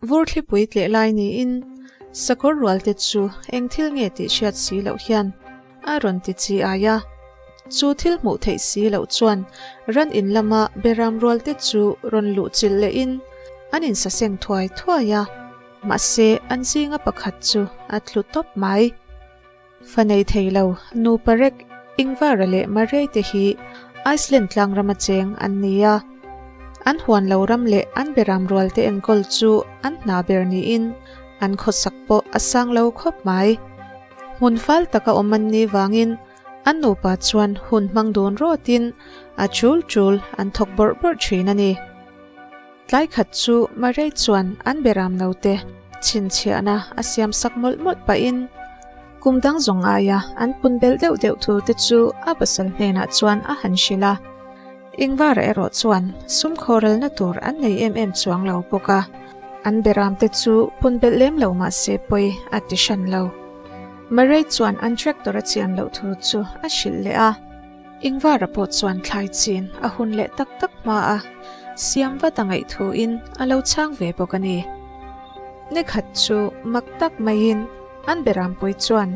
Vur thlipui tleh lai niin sakawr rual te chu eng thil nge tih hriat si loh hian a rawn ti chi ai a. Chu thil hmuh theih si loh chuan ran in lama beram rual te chu rawn luh chilh lehin an insaseng thuai thuai a, mahse an zinga pakhat chu a tlu tawp mai. Fa nei thei lo, nu Parek, Ingvara leh Marei te hi Iceland tlang rama cheng an ni a. An huan lo ram leh an beram rual te enkawl chu an hna ber niin an khawsak pawh a sang lo khawp mai. Hmun fal taka awm an nih vangin an nupa chuan hun hmang dun rawtin a chul chul an thawk bawrh bawrh thin a ni. Tlai khat chu Marei chuan an beram naute chhinchhiahna a siam sak mawlh mawlh pahin kum dang zawng aia an pun belh deuh deuh thu te chu a pasal hnenah chuan a han hrilh a. Ingvara erawh chuan sum khawralna tur an nei em em chuang lo bawk a, an beram te chu pun belh lem lo mah se pawi a ti hran lo. Marei chuan an tractor a chian loh thu chu a hrilh leh a. Ingvara pawh chuan thlai chin a hun leh tak tak hma a, siam vat a ngaih thuin a lo chhang ve bawk a ni. Nikhat chu mak tak maiin an berampui chuan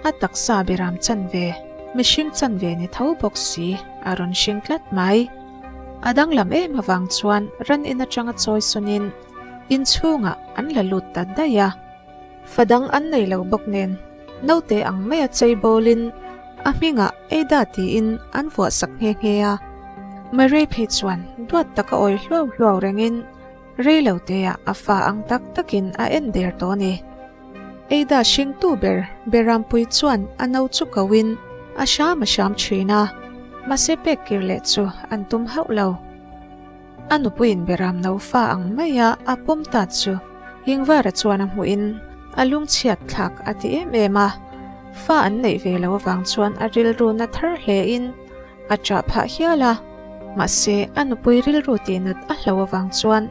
a taksa beram chanve, mihring chanve ni tho bawk si a rawn hring tlat mai. A danglam em avang chuan ran in atanga chawi sawnin inchhungah an la lut ta daih a. Fa dang an nei lo bawk nen naute ang maia chei bawlin a hmingah Ada tiin an vuah sak nghe nghe a. Murray phei chuan duat taka awi hluau hluau rengin rei lo teah a fa ang tak takin a en der tawh a ni. Ada hringtu ber Berampui chuan a no chu koin a hram a hram thin a, mahse pek kir leh chu an tum hauh lo. A nupuiin beram no fa ang maia a pawm ta chu Ingvara chuan a hmuhin a lungchhiat thlak a ti em em a. Fa an neih ve lo avang chuan a rilru na thar hlein a ṭah phah hial a. Mahse, a nupui rilru tihnat a hlo avang chuan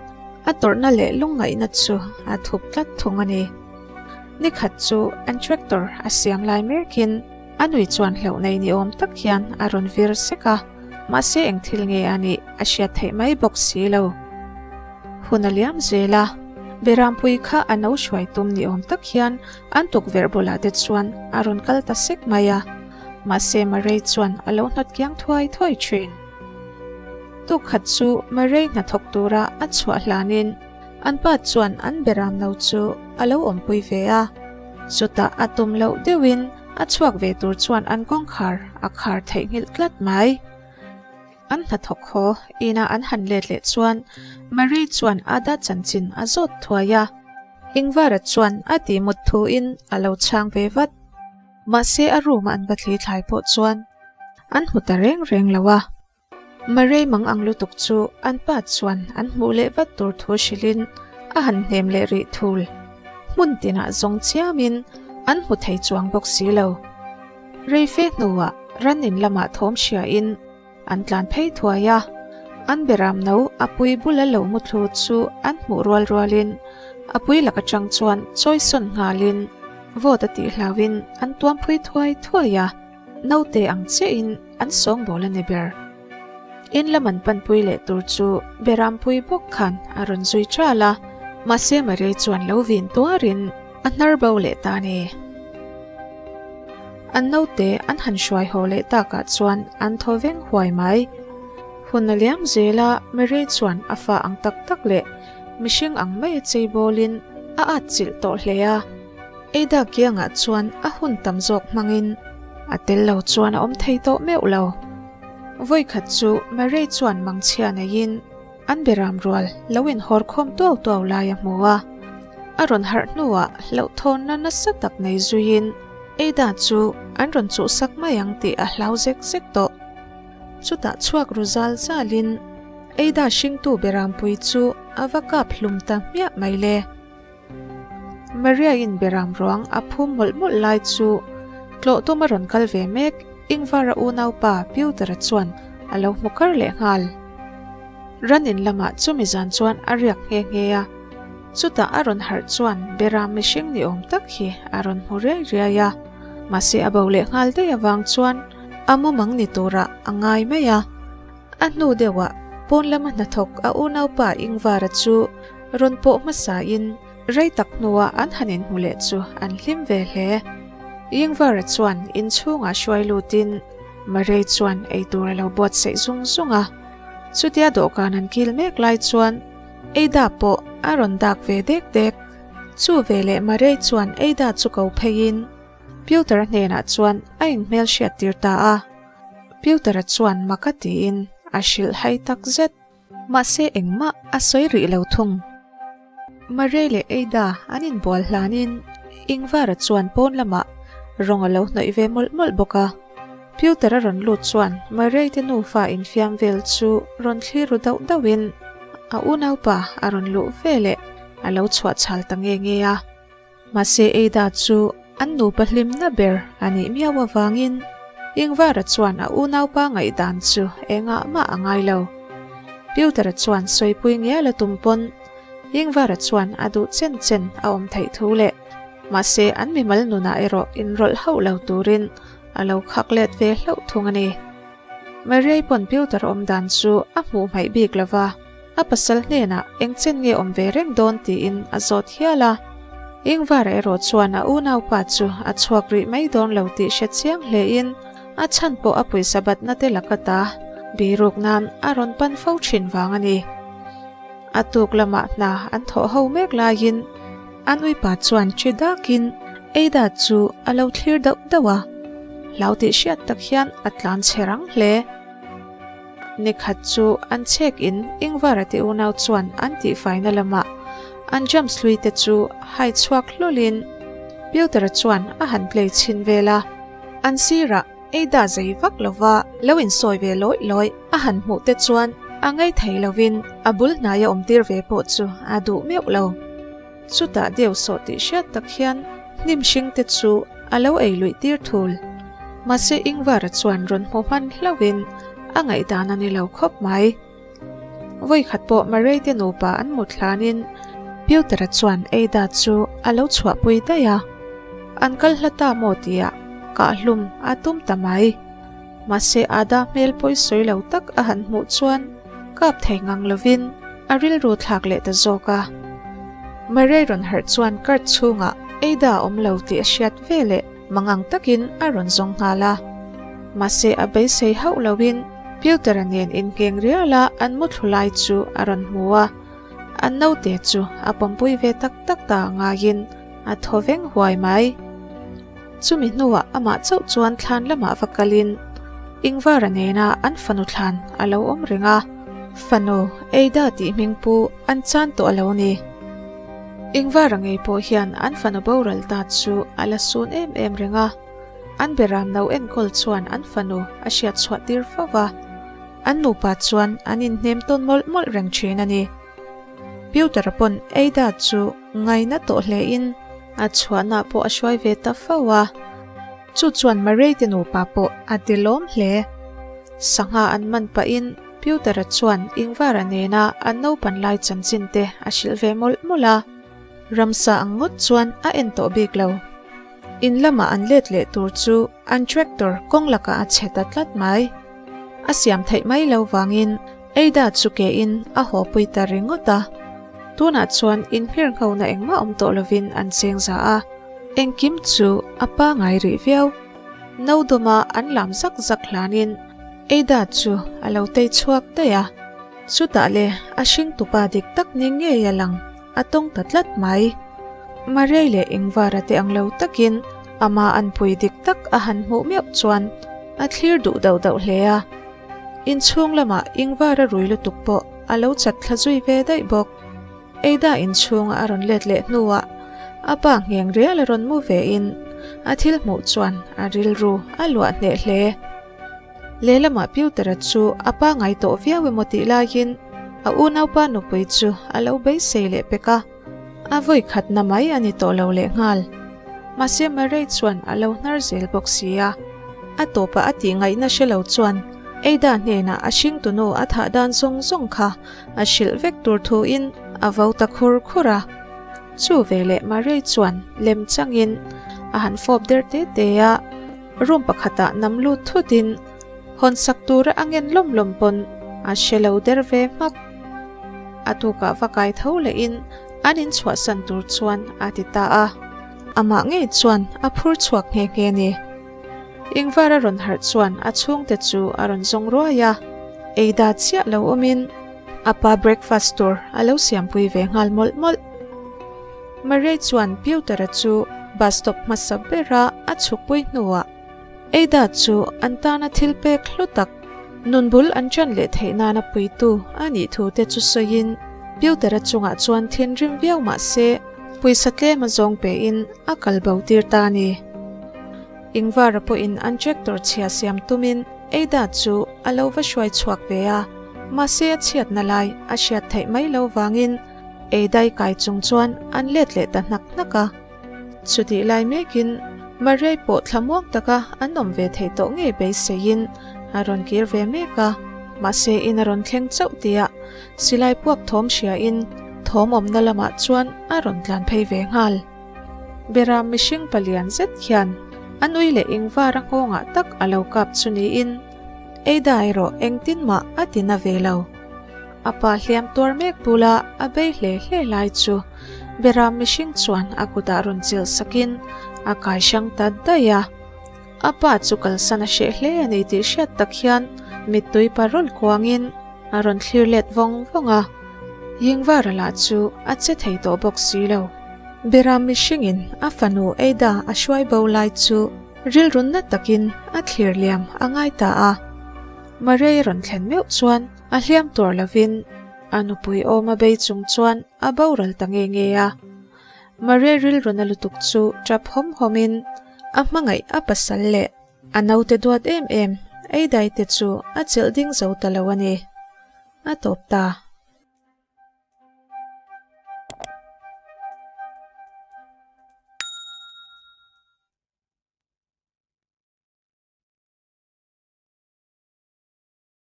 a tawrhna leh lungngaihna chu a thup tlat thung a ni. Nikhat chu an tractor a siam lai mekin a nui chuan hlauh nei ni awm tak hian a rawn vir sek a. Mahse eng thil nge a nih a hriat theih mai bawk si lo. Hun a liam zel a, Berampui kha a no hruai tum ni awm tak hian an tukverh bulah te chuan a rawn kal ta sek mai a, mahse Murray chuan a lo hnawt kiang thuai thuai thin. Tukkhat chu Murray hnathawk tura a chhuah hlanin an pa chuan an Beram no chu a lo awmpui ve a, chutah a tum loh deuhin A chhuak ve tur chuan an kawngkhar a khar theihnghilh tlat mai. An hnathawk haw ina an han let leh chuan Marie chuan Ada chanchin a zawt thuai a. Ingvara chuan a ti mut thuin a lo chhang ve vat. Mahse a room a an va thli thlai pawh chuan an hmu ta reng reng lo a. Marei mang ang lutuk chu an pa chuan an hmuh leh vat tur thu hrilhin a han hnem leh rih thul. Hmun tinah zawng chiamin an hmu thei chuang bawk si lo. Reife hnuah ran in lamah thawm hriain an tlan phei thuai a, an beram no a pui bula lo muthlu chu an hmuh rual rualin a pui lak atang chuan chawisawn nghalin vawt a tih hlauhin an tuam phui thuai thuai a. Naute ang chiahin an sawngbawl a ni ber. In lam an panpui leh tur chu Berampui bawk khan a rawn zui ṭal a, mahse Maria chuan lo vin tuarin a hnar bo leh ta a ni. An naute an han hruai haw leh takah chuan an thaw veng huai mai. Hun a liam zel a, Maria chuan a fa ang tak tak leh mihring ang mai a chei bawlin a atchilh tawh hle a. Ada kiangah chuan a hun tam zawk hmangin a tel lo chuan a awm thei tawh meuh lo. Vawikhat chu Murray chuan mangchhia neiin an beram rual lo inhawr khawm tuau tuau lai a hmu a. A rawn harh hnuah hlauhthawnna nasa tak nei zuiin Ada chu an rawn chuhsak mai ang tih a hlau zek zek tawh. Chutah chhuak ru zal zalin Ada hringtu berampui chu a va kap hlum ta hmiah mai le. Maria-in beram ruang a phum mawlh mawlh lai chu tlawh tum a rawn kal ve mek, Ingvar-a unaupa Piotr-a chuan a lo hmu kar leh nghal. Ran in lamah chumi zan chuan a riak nghe nghe a, chutah a rawn harh chuan beram mihring ni awm tak hi a rawn hmu riai riai a, mahse a bo leh nghal daih avang chuan a mumang ni turah a ngai mai a. A hnu deuhah pawn lama hnathawk a unaupa Ingvar-a chu. Rawn pawh hmasain rei tak hnua an han inhmu leh chu an hlim ve hle. Yingvara chuan inchhungah hruai lutin Marei chuan eitur a lo buatsaih zung zung a. Chutia dawhkan an kil mek lai chuan Ada pawh a rawn dak ve dek dek. Chu veleh Marei chuan Ada chu ko pheiin Piotr-a hnenah chuan a inhmel hriattir ta a. Piotr-a chuan mak a tiin a hrilh hai tak zet. Mahse engmah a sawi rih lo thung. Marei leh Ada an inbual hlanin Ingvar-a chuan pawn lamah rawng a lo hnawih ve mawlh mawlh bawk a. Piotr-a rawn lut chuan Marei te nufa infiam vel chu rawn thlir ru dauh dauhin a unaupa a rawn luh veleh a lo chhuah chhal ta nge nge a. Mahse Ada chu an nupa hlimna ber a nih miau avangin Ingvar-a chuan a unaupa ngaihdan chu engah mah a ngai lo. Piotr-a chuan sawipui ngial a tum pawn Ingvar-a chuan a duh chen chen a awm theih thu leh mahse an mimal nunah erawh inrawlh hauh lo turin a lo khak let ve hlauh thung a ni. Maria-i pawn Piotr awm dan chu a hmuh hmaih bik lo va. A pasal hnenah eng chen nge awm ve reng dawn tiin a zawt hial a. Ingvar-a erawh chuan a unaupa chu a chhuak rih mai dawn lo tih hre chiang hlein a chhan pawh a pawisa batna te laka ta biruk nan a rawn pan fo thin vang a ni. A tuk lamah hna an thawh ho mek laiin an uipa chuan chi dakin Ada chu a lo thlir dauh dauh a, hlau tih hriat tak hian a tlan chhe rang hle. Nikhat chu an chhek in Ingvar-a te unau chuan an tihfaina lamah an drums hlui te chu hai chhuak hlawlin Piotr-a chuan a han play chhin vel a. An sirah Ada zei vak lova lo insawi ve lawih lawih a han hmuh te chuan a ngei thei lovin a bul hnaia awmtir ve pawh chu a duh meuh lo. Chutah deuh sawh tih hriat tak hian hnim hring te chu a lo ei luih tir thul. Mahse Ingvar-a chuan rawn hmu hman hlauhin a ngaihdan a ni lo khawp mai. Vawikhat pawh Murray te nupa an mut hlanin Piotr-a chuan Ada chu a lo chhuahpui daih a. An kal hla ta maw tihah kahhlum a tum ta mai. Mahse Ada hmel pawi sawi lo tak a han hmuh chuan kap thei ngang lovin a rilru thlak leh ta zawk a. Murray rawn harh chuan cart chhungah Ada a awm lo tih a hriat veleh mangang takin a rawn zawng nghal a. Mahse a beisei hauh loin Piotr-a nen inngheng riala an muthlu lai chu a rawn hmu a. An naute chu a pawmpui ve tak tak ta ngaiin a thaw veng huai mai. Chumi hnuah amah chauh chuan thlan lamah va kalin Ingvar-a nena an fanu thlan a lo awm reng a, fanu Ada tih hming pu an chan tawh a lo ni. Ingvar-a ngei pawh hian an fanu boral ta chu a la sun em em reng a, an beram no enkawl chuan an fanu a hriat chhuah tir fo va, an nupa chuan an inhnem tawn mawlh mawlh reng thin a ni. Piotr-a pawn Ada chu ngaina tawh hlein a chhuahna pawh a hruai ve ta fo a. Chu chuan Murray te nupa pawh a ti lawm hle. Sangha an man pahin Piotr-a chuan Ingvar-a nena an naupan lai chanchin te a hrilh ve mawlh mawlh a. Ramsa ang ngawt chuan a en tawh bik lo. In lama an let leh tur chu an tractor kawng lakah a chhe ta tlat mai. A siam theih mai lo vangin Ada chu ke in a haw pui ta ringawt a. Tunah chuan inhmir nghona engmah awm tawh lovin an cheng za a. Engkim chu a pangai rih viau. No dawma an lam zak zak hlanin Ada chu a lo tei chhuak daih a. Chutah le a hring tupa dik tak ni ngei a lang a tawng ta tlat mai. Marei leh Ingvar-a te ang lo takin ama anpui dik tak a han hmuh meuh chuan a thlir duh dauh dauh hle a. Inchhung lamah Ingvar-a rui lutuk pawh a lo chat thla zui ve daih bawk. Ada inchhunga a rawn let leh hnuah a pa ngheng rial a rawn mu vein a thil hmuh chuan a rilru a luah hneh hle. Lehlamah Piotr-a chu a pa ngai tawh viau emaw tih laiin a unaupa nupui chu a lo beisei leh pek a. A vawi khatna mai a ni tawh lo lehnghal. Mahse Murray chuan a lo hnar zel bawk si a. A tawpah a tih ngaihna hre lo chuan Ada hnenah a hringtunu a thah dan zawng zawng kha a hrilh vek tur thuin a vo ta khur khur a. Chu veleh Murray chuan lem changin a han fawp der te te a, room pakhatah nam lut thutin hawnsak tura a ngen lawm lawm pawn a hre lo der ve hmak. A tukah va kai tho lehin an in chhuahsan tur chuan a ti ta a. Amah ngei chuan a phur chhuak nghe nghe a ni. Ingvar a rawn harh chuan a chhungte chu a rawn zawng ruai a, ei da chiah lo awmin a pa breakfast tur a lo siampui ve nghal mawlh mawlh. Maria chuan Piotr-a chu bus stop hmasa bera a chhukpui hnuah Ada chu an tana thil pek hlu tak, nun bul an ṭan leh theih nana puitu a nih thu te chu sawiin Piotr-a chungah chuan thinrim viau mah se pawisa tlem a zawng pein a kal bo tir ta a ni. Ingvar-a pawhin an tractor chhia siam tumin Ada chu a lo va hruai chhuak ve a, mahse a chhiatna lai a hriat theih mai lo vangin Ada-i kai chung chuan an let leh ta hnak hnak a. Chutih lai mekin Maria-i pawh thlamuang taka an awm ve theih tawh ngei beiseiin a rawn kir ve mek a. Mahse in a rawn thleng chauh tihah silai puak thawm hriain thawm awmna lamah chuan a rawn tlan phei ve nghal. Beram mihring palian zet hian a nui leh ingvar a nghawngah tak a lo kap chu niin Ada erawh engtin mah a ti na ve lo. A pa hliam tuar mek bula a bei hle hle lai chu Beram mihring chuan a kutah rawn chelh sakin a kai hrang ta daih a. A pa chu kalsan a hreh hle a ni tih hriat tak hian mittui parawl kuangin a rawn thlir let vawng vawng a. Yingvara lah chu a che thei tawh bawk si lo. Beram mihringin a fanu Ada a hruai bo lai chu rilrunna takin a thlir liam a ngai ta a. Maria rawn thlen meuh chuan a hliam tuar lovin a nupui awm a bei chung chuan a boral ta nge nge a. Maria rilruna lutuk chu tap hawm hawmin a hmangaih a pasal leh a naute duat em em Eidai te chu a chelh ding zo ta lo a ni. A tawp ta.